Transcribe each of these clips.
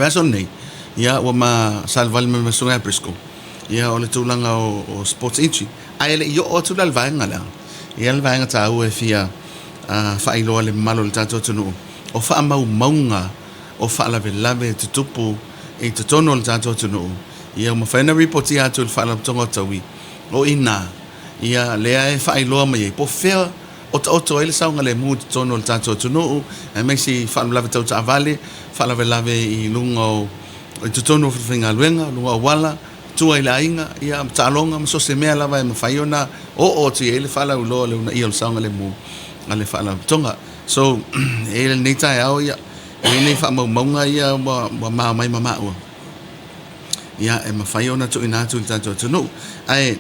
vaiaso lenei, ia ua ma salivali mai ma le Susuga ia Briscoe, ia o le tulaga o sports entry. Ae le i oo atu la i le vaega lea, e i ai le vaega taua e fia faailoa i le mamalu o le tatou atunuu, o faamaumauga o faalavelave e tutupu i totonu o le tatou atunuu, ia ua mafai ona ripotia atu i le Faalapotopotoga o Taui, o i ina ia lea e faailoa mai ai po o fea o taoto ai le saogalemu i totonu o le tatou atunuu, aemaise i faalavelave tau taavale, faalavelave i luga o i totonu o falefaigaluega, luga o auala, tua i le aiga, ia ma taaloga ma so o se mea lava e mafai ona oo atu i ai le faalauiloa o le uunaia o le saogalemu a le Faalapotopotoga. So, e i ai lenei taeao, ia, e i ai nei faamaumauga ia ua ma omai ma maua, ia, e mafai ona tuuina atu i le tatou atunuu. Ae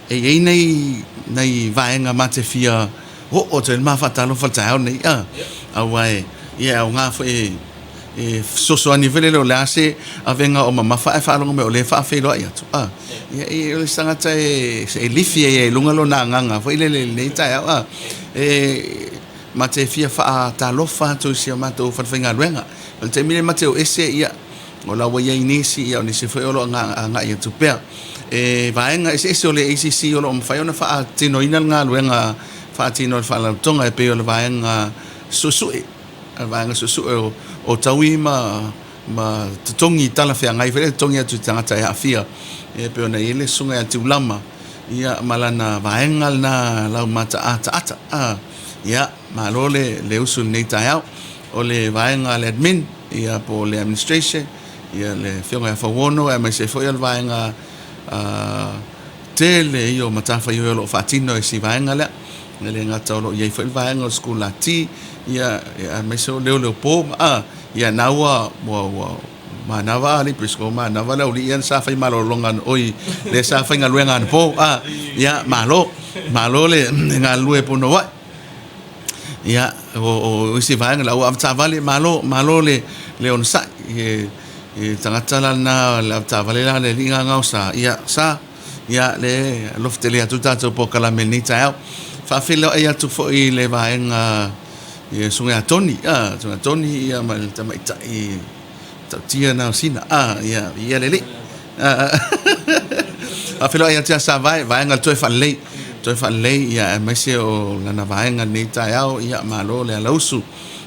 e i ai nai, nai vaega ma te fia oo atu ai le ma faatalofa i le taeao lenei, a, aua e, ia, e aoga foi e, e fesoasoani foi lele o le a se avega o mamafa ae faalogo mai o lea e faafeiloai atu, a, ia, e, o le tagata e, e lifi ai i luga lona agaga foi lele i lenei taeao, a, e, ma te fia faatalofa atu i si a matou falefaigaluega. O le taimi lenei ma te o ese, ia, o la ua i ai nisi, ia o nisi foi o lo o agai atu pea. E vaega eseese o le ACC o lo o mafai ona faatinoina le galuega faatino a le Faalapotopotoga e pei o le vaega suesue, le vaega suesue o, o taui ma, ma totogi talafeagai foi lea e totogi atu i tagata e aafia. E pei ona i ai le susuga ia Tiulama, ia ma lana vaega lena lau mataataata. Ah, ia, malo le, le usu i lenei taeao. O le vaega a le admin, ia po o le administration, ia le Afioga ia Fauono aemaise ai foi o le vaega tele ia o matafaioi o lo o faatino e si vaega lea. E le gata o lo o i ai foi le vaega o le sikulati, ia aemaise o leoleo po, a, ia na ua, ua, ua manava alii Briscoe, manava le aualii ia sa fai malologa oi, lea sa faigaluega anapo, a, ia malo, malo le galulue punouai. Ia, o isi vaega, la ua avetaavale, malo, malo le, le onosai. E, e tagata la lena, le avetaavale la le alii gagao sa, ia, sa, ia, le alofa tele atu tatou polokalame i lenei taeao. Faafeiloai atu foi i le vaega, ia, Susuga ia Tony, a, Susuga ia Tony, ia, ma le tamaitai Tautia na o Sina, a, ia, ia le alii. Faafeiloai atu ia Savae, vaega o le toe faalelei, toe faalelei, ia, aemaise o lana vaega i lenei taeao, ia, malo le alausu,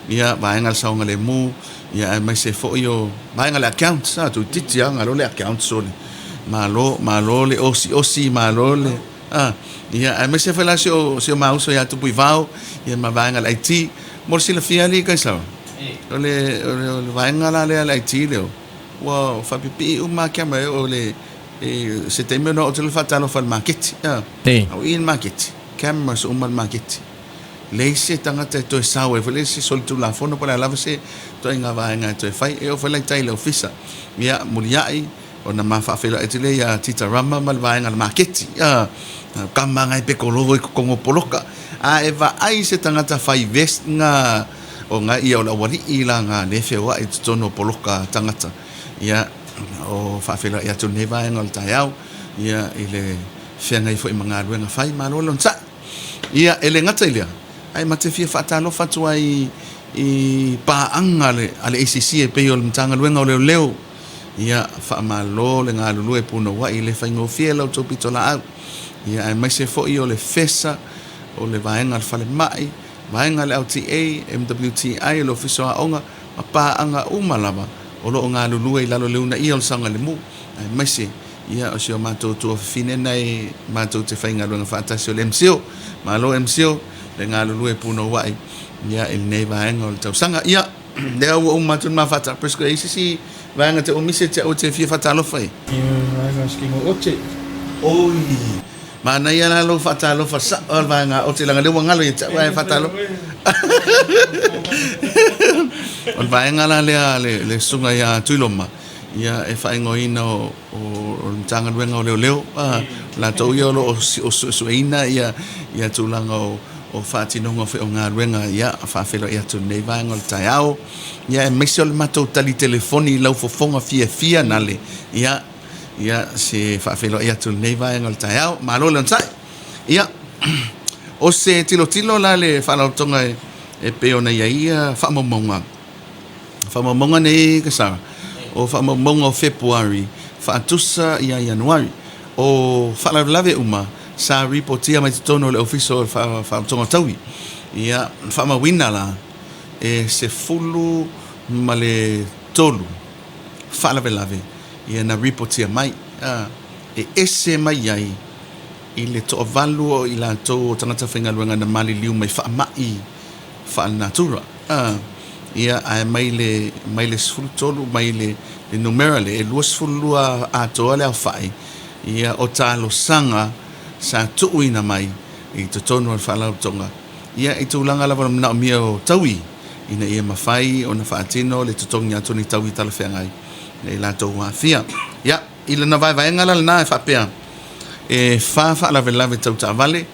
ia, vaega o le saogalemu, ia, aemaise foi o vaega o le accounts, a, toeitiiti lava galo le accounts o le malo, malo le osiosi, malo le, a, ia, aemaise foi la si o, si o ma uso ia Tupuivao, ia, ma vaega o le IT. Mo le silafia alii Kaisara, o le, o le, o le vaega la lea a le IT lea, ua faapipii uma lava camera o le, e, se taimi ona oo atu lea faatalofa i le maketi, a, au i le maketi, cameras uma le maketi. Leai se tagata e toe sao ai foi lea se solitulafono po o le a lava se ituaiga vaega e toe fai. E oo foi la i tai i le ofisa, ia, muliai ona ma faafeiloai atu lea ia Tita Rama ma le vaega o le maketi, a, kama ngai pe kologo i kokongo poloka. A e vaai se tagata fai vest nga o nga ia o le aualii la nga le feoai i totonu o poloka tagata, ia, o faafeiloai atu lenei vaega o le taeao, ia, i le feagai foi ma galuega fai, malo le onosai. Ia, e le gata i lea, ae ma te fia faatalofa atu ai i paaga a le ACC e pei o le Matagaluega o Leoleo. Ia, faamalo le galulue punouai, e le faigofie la outou pitolaau. Ia, aemaise foi o le FESA, o le vaega a le falemai, vaega a le LTA, MWTI, o le Ofisa o Aoga, ma paaga uma lava o lo o galulue i lalo o le uunaia o le saogalemu, aemaise ia o si o matou tuafafine nei matou te faigaluega faatasi o le MCIL. Malo MCIL le galulue punouai ia i lenei vaega o le tausaga. Ia, lea ua uma atu le ma faata Briscoe, e i ai se isi vaega te ua misi ia te au e te fia faatalofa i ai? Ia, vaega o se kingo ote. Oi! Manaia la lou faatalofa sao a le vaega ote leaga lea ua galo ia te au ae faatalofa. O le vaega la lea a le susuga ia Tuiloma, ia e faaigoaina o le Matagaluega o Leoleo, a, latou ia o lo o suesueina ia tulaga o faatinoga foi o galuega, ia faafeiloai atu i lenei vaega o le taeao, ia aemaise o le matou tali telefoni i lau fofoga fiafia nale, ia Ia, se faafeiloai atu i lenei vaega o le taeao. Malo le onosai. Ia, o se tilotilo la le faalapotopotoga e pei ona i ai ia faamaumauga. Faamaumauga nei Kasara, O faamaumauga o Fepuari faatusa ia Ianuari. O faalavelave uma sa ripotia mai totonu o le Ofisa o le Faalapotopotoga o Taui. Ia, faamauina la e 13 faalavelave ia na ripotia mai, e ese mai ai i le toavalu o i latou o tagata faigaluega na maliliu mai faamai faalenatura. Ia, ae mai le mai le 13 mai le numera lea, e 22 atoa le aofai ia o talosaga sa tuuina mai i totonu o le Faalapotopotoga, ia i tulaga lava o le manaomia o taui ina ia mafai ona faatino le totogi atu o ni taui talafeagai i latou aafia. Ia, i lana vaevaega la lena e faapea, e fa faalavelave tau taavale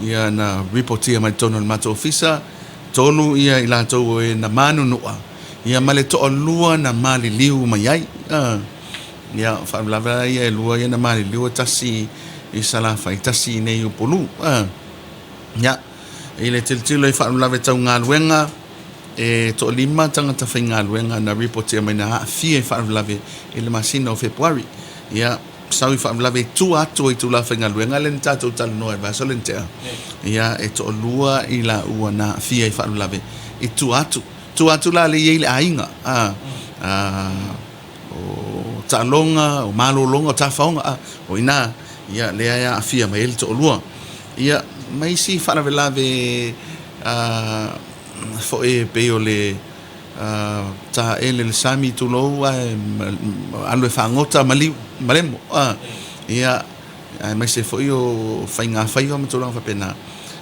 ia na ripotia mai totonu o le matou ofisa, 3 ia i latou e na manunua, ia ma le toalua na maliliu mai ai. Ia, faalavelave ia e 2 ia na maliliu, e 1 i Salafai, 1 i nei Upolu. Ia, i le tilotilo i faalavelave tau galuega, e 5 tagata faigaluega na ripotia mai na aafia i faalavelave i le masina o Fepuari. Ia, sau i faalavelave i tua atu o itula faigaluega lea na tatou talanoa i le vaiaso lea na tea. Ia, e 2 i laua na aafia i faalavelave i tua atu. Tua atu la le i ai le aiga, o taaloga, o malologa, o tafaoga, o ina, ia, lea e aafia mai ai le 2. Ia, ma isi faalavelave foi e pei o le taele le sami tulou ae alu e fagota maliu malemo. Ia, aemaise foi o faiga faiva ma tulaga faapena.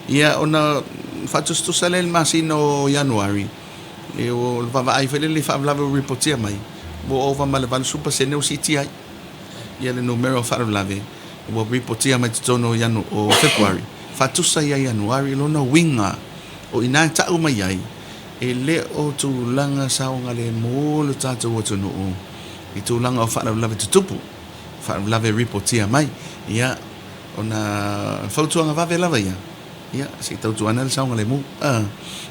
Ia, ona faatusatusa lea i le masina o Ianuari, o le vaavaai foi lele i faalavelave ua ripotia mai, ua ova ma le 80% ua siitia ai ia le numera o faalavelave ua ripotia mai totonu o Fepuari, faatusa ia Ianuari. Lona uiga o ina e tau mai ai, e le o tulaga saogalemu le tatou atunuu i tulaga o faalavelave tutupu, faalavelave ripotia mai. Ia, ona fautuaga vave lava ia, ia, se i tautuana le saogalemu.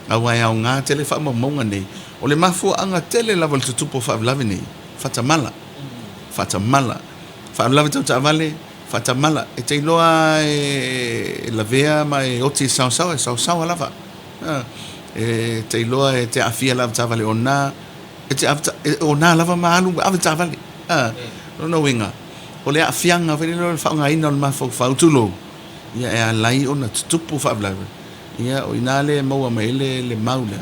Aua e aoga tele faamaumauga nei. O le mafuaaga tele lava o le tutupu o faalavelave nei, faatamala. Faatamala. Faalavelave tau taavale, faatamala. E te iloa e lavea ma e oti e saosaoa, e saosaoa lava. E te iloa e te aafia le avetaavale ona, e te ona lava ma alu avetaavale. Lona uiga, o le aafiaga foi lele o le faaaogaina o le mafaufau, tulou, ia e alai ona tutupu faalavelave. Ia, o ina le maua mai ai le mau lea,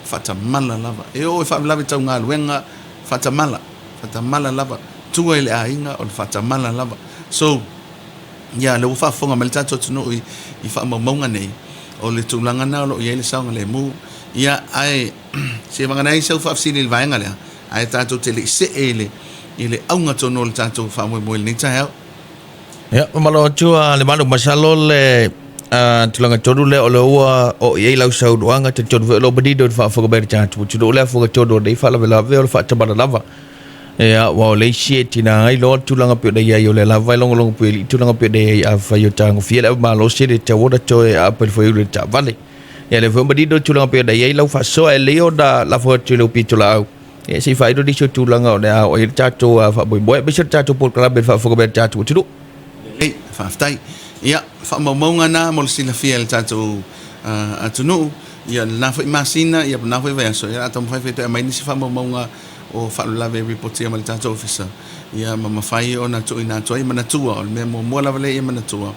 faatamala lava. E oo i faalavelave tau galuega, faatamala, faatamala lava. Tua i le aiga, o le faatamala lava. So, ia, lea ua faafofoga mai le tatou atunuu i faamaumauga nei, o le tulaga na o lo o i ai le saogalemu. Ia, ae se vagana ai sau faafesili i le vaega lea, ae tatou te le i see i le auga tonu o le tatou faamoemoe i lenei taeao. Ia, faamalo atu le malu masalo le tulaga tonu lea o le ua oo i ai lau saunoaga, talitonu foi o lo o manino i le faafofoga mai a le tatou atunuu le afoga tonu o nei faalavelave o le faatamala lava. Ia, aua o le isi e tiga ai loa le tulaga pei ona i ai, o lea lava e logologo pea i le tulaga pei ona i ai, afai o tagofia le avamalosi e le tatau ona toe aapa i le fuaiulia i le taavale. Ia, lea foi ua manino le tulaga pei ona i ai lau faasoa, e lelei ona lafo atu i lou pitolaau ia se i faailo nisi o tulaga o le a oo ai le tatou faamoemoe, aemaise o le tatou polokalame i le faafofoga mai a le tatou atunuu. Lelei, faafetai. Ia, faamaumauga na mo le silafia e le tatou atunuu. Ia, lena foi masina, ia, lena foi vaiaso, ia, o le a taumafai foi e toe aumai nisi faamaumauga o faalavelave e ripotia mai le tatou ofisa, ia, ma mafai ona tuuina atu ai. Manatua, o le mea muamua lava lea ia manatua,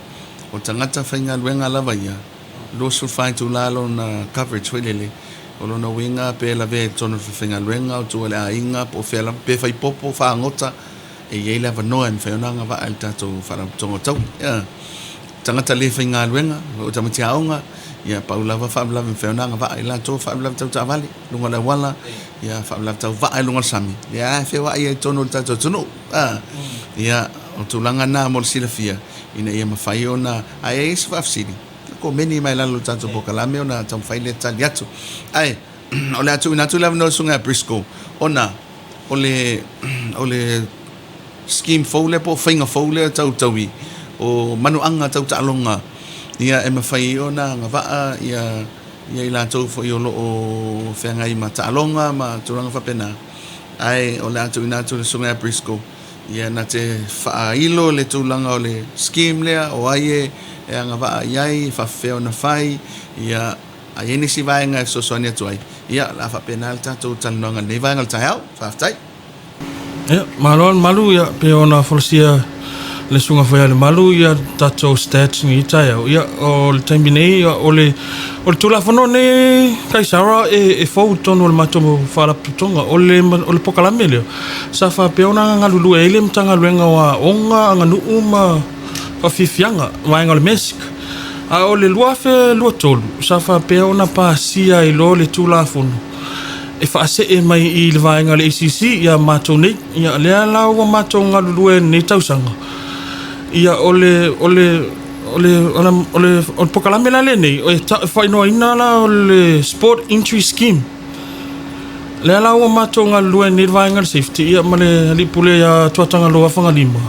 o tagata faigaluega lava ia, 24 itula lona coverage foi lele, o lona uiga pe lavea i totonu o le falefaigaluega, o tua i le aiga, po o fea lava, pe fai popo, fagota, e i ai le avanoa e mafai ona agavaa i le tatou Faalapotopotoga o Taui. Ia, tagata le faigaluega, o tamaiti aoga, ia, pau lava faalavelave e mafai ona agavaa i latou, faalavelave tau taavale i luga o le auala, ia, faalavelave tau vaa i luga o le sami, ia, e feoai ai i totonu o le tatou atunuu. Ia, o tulaga na mo le silafia, ina ia mafai ona, a i ai se faafesili, komeni mai lalo o le tatou polokalame ona taumafai lea e tali atu. Ae, o le a tuuina atu le avanoa i le susuga ia Briscoe, ona o le, o le scheme fou lea po o faiga fou lea tau taui o manuaga tau taaloga, ia e mafai ai ona agavaa ia, ia i latou foi o lo o feagai ma taaloga ma tulaga faapena. Ae o le a tuuina atu i le Susuga ia Briscoe, ia na te faailo le tulaga o le scheme lea, o ai e agavaa i ai, e faafefea ona fai, ia, a i ai nisi vaega e fesoasoani atu ai, ia, o le a faapena le tatou talanoaga i lenei vaega o le taeao. Faafetai. Ia, malo le malu, ia, pei ona folasia le susuga foi ia Lemalu ia tatou stats i lenei taeao. Ia, o le taimi nei, ia, o le, o le Tulafono lenei Kaisara e, e fou i totonu o le matou Faalapotopotoga. O le, o le polokalame lea, sa faapea ona galulue ai le Matagaluega o Aoga, Aganuu ma Faafiafiaga, vaega o le MESC. A o le 2023, sa faapea ona pasia ai loa le Tulafono e faasee mai i le vaega o le ACC ia matou nei. Ia lea la ua matou galulue i lenei tausaga. Ia o le o le o le o le o le, o le polokalame la lenei e faaigoaina la o le Sport Entry Scheme. Lea la ua matou galulue ai nei le vaega o le safety ia ma le alii pule ia Tuatagaloa Fagalima.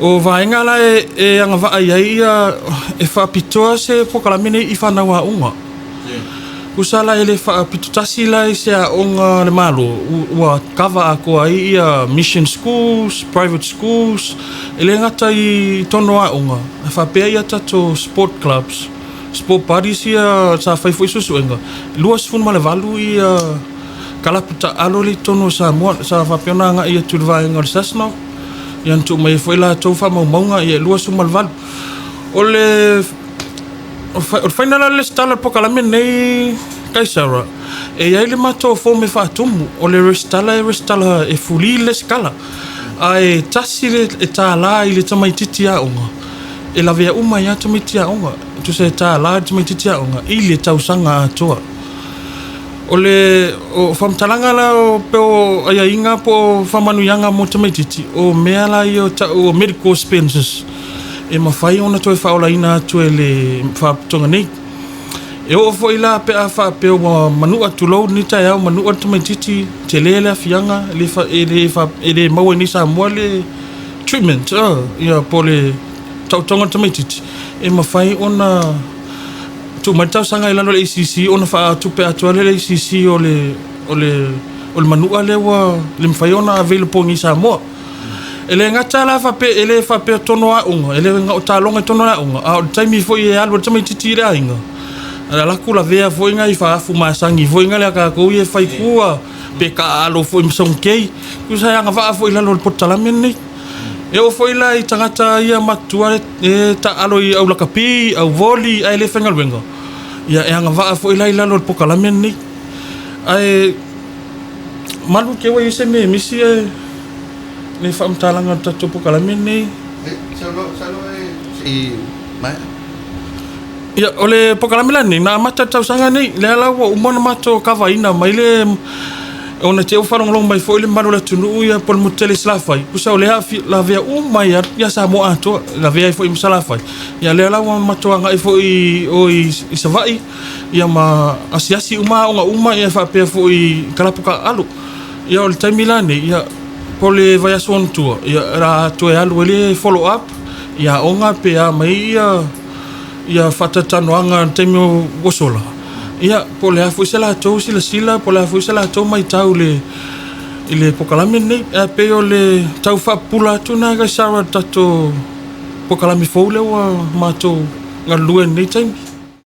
O vaega la e, e agavaa i ai ia e faapitoa se polokalame nei i fanau aoga. Tusa la e le faapitotasi la i se aoga a le Malo ua kava atoa ai ia mission schools, private schools, e le gata i totonu o aoga, ae faapea ia tatou sport clubs, sport bodies ia sa fai foi suesuega, e 28 ia kalapu taaalo lea i totonu o Samoa sa faapea ona agai atu i le vaega o le SASNOC, ia na tuu mai ai foi latou faamaumauga, ia e 28. O le O le faiga la o le resitala o le polokalame lenei Kaisara, e i ai le matou form e faatumu. O le resitala e resitala e free le resitala, ae tasi le $1 i le tamaitiiti aoga e lavea uma ai lava tamaiti aoga. E tusa e $1 i le tamaitiiti aoga i le tausaga atoa. O le faamatalaga la po o aiaiga po o faamanuiaga mo tamaitiiti, o mea la ia e tau o medical expenses e mafai ona toe faaolaina atu e le faalapotopotoga nei. E oo foi la pe a faapea ua manua, tulou lenei taeao, manua le tamaitiiti, tele le aafiaga, e le maua i inei i Samoa le treatment po o le taotoga o le tamaitiiti, e mafai ona tuu mai le talosaga i lalo o le ACC ona faatupe atoa lea e le ACC o le o le o le manua lea ua le mafai ona available i Samoa. E le gata la faapea e le faapea tonu o aoga, e le o taaloga i totonu o le aoga, a o le taimi foi e alu ai le tamaitiiti i le aiga, e alu atu lavea foi nai faafu masani foi na a tatou ia e fai tua, pe taaalo foi ma saugekei, tusa e agavaa foi i lalo o le polokalame lenei. E oo foi la i tagata ia matutua e taaalo i au lakapi, au voli ae le faigaluega, ia e agavaa foi la i lalo o le polokalame lenei. Ae malu te ua i ai se mea e misi ae le faamatalaga o le tatou polokalame lenei. Ia, o le polokalame la lenei, na amata i le tausaga lenei, lea la ua uma ona matou kavaina mai le, ona te i ua faalogologo mai foi le mamalu o le atunuu ia po o le motu tele i Salafai, tusa o lea e lavea uma ai lava ia Samoa atoa, lavea ai foi ma Salafai. Ia lea la ua matou agai foi i o i Savaii, ia ma asiasi uma aoga uma ia faapea foi i kalapu taaalo. Ia o le taimi la lenei, ia po o le vaiaso ona tua, ia o le a toe alu ai le follow up i aoga pe a mai ia ia faatalatalanoaga i le taimi ua sola, ia po o le a foi se latou silasila, po o le a foi se latou matau i le i le polokalame lenei. Ae pei o le tau faapupula atu lena Sarah i le tatou polokalame fou lea ua matou galulue ai i lenei taimi.